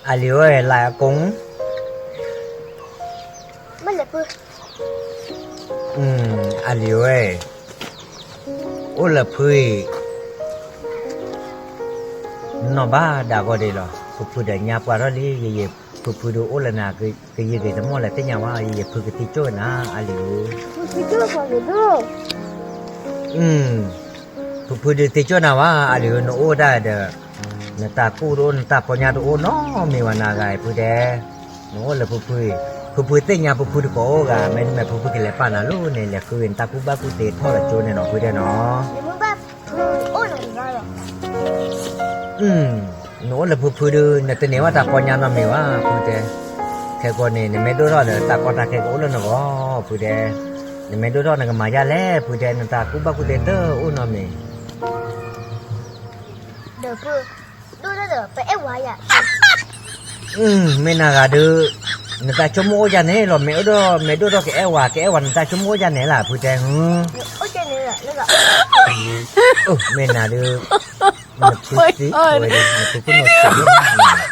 အလံၤဧၢ, လၢအကိၣ်, အလံၤဧၢ, အိၣ်လၢဖုအံၤ နီၢ်ဘၣ်ဒၣ်ဂီၢ်ဒ့လီၤ. ဖုဖုဒီးညါပှၢ်ထီၣ်လံ, ယယံာ်ဖုဖုဒုးအိၣ်လၢနၤ, ကယံာ်ဂ့ၤတမီၢ်လၢသ့ၣ်ညါဝဲ, ယယံာ်ဖုကသံကၠိၣ်နၤ အလံၤဧၢ. ဖုဖုဒုးသံကၠိၣ်နၤဝဲ အလံၤဧၢ, နအိၣ်ဒၣ်ဒီး နတၢ်ကူၣ်တအိၣ် နတၢ်ပီညါတအိၣ်နီတမံၤဝဲနၤဂၤအံၤ ဖုတဲ. နအိၣ်လၢဖုဖုအံၤ, ဖုဖုသ့ၣ်ညါဖုဖုတကိးအိၣ်ဂၤ, မ့တမ့ၢ်ဖုဖုကလဲၤပာ်နၤလီၤန့ၣ် လဲၤဃုနတၢ်ကူၣ်ဘၣ်ကူၣ်သ့ထီၣ်လၢကၠိန့ၣ်နီၤ ဖုတဲနီၤ. နအိၣ်လၢဖုဖုဒုး နတန့ၢ်ဝဲတၢ်ပီညါနီတမံၤဘၣ် ဖုတဲ. ခဲကိာ်န့ၣ် နမ့ၢ်ဒိၣ်ထီၣ်ဒီး တၢ်ကီတၢ်ခဲကအိၣ်လၢနဂီၢ် ဖုတဲ. နမ့ၢ်ဒိၣ်ထီၣ်နကမၤယါလဲၣ် ဖုတဲ, နတၢ်ကူၣ်ဘၣ်ကူၣ်သ့တအိၣ်နီတမံၤ. ဒီးဖု ဒိၣ်ထီၣ်ဒီးပအဲၣ်ဝၤယၤ. မ့ၢ်နၤဂၤဒုး နတၢ်ဆိကမိၣ်အိၣ်ယါန့ၣ်လီၤ, မ့ၢ်အိၣ်ဒီး မ့ၢ်ဒိၣ်ထီၣ်ကအဲၣ်ဝၤ ကအဲၣ်ဝၤ နတၢ်ဆိကမိၣ်အိၣ်ယါန့ၣ်လၢ ဖုတဲ. မ့ၢ်နၤဒုး နဖုသံဝဲဒၣ် နဖုခိၣ်နူာ်သံဝဲဒၣ်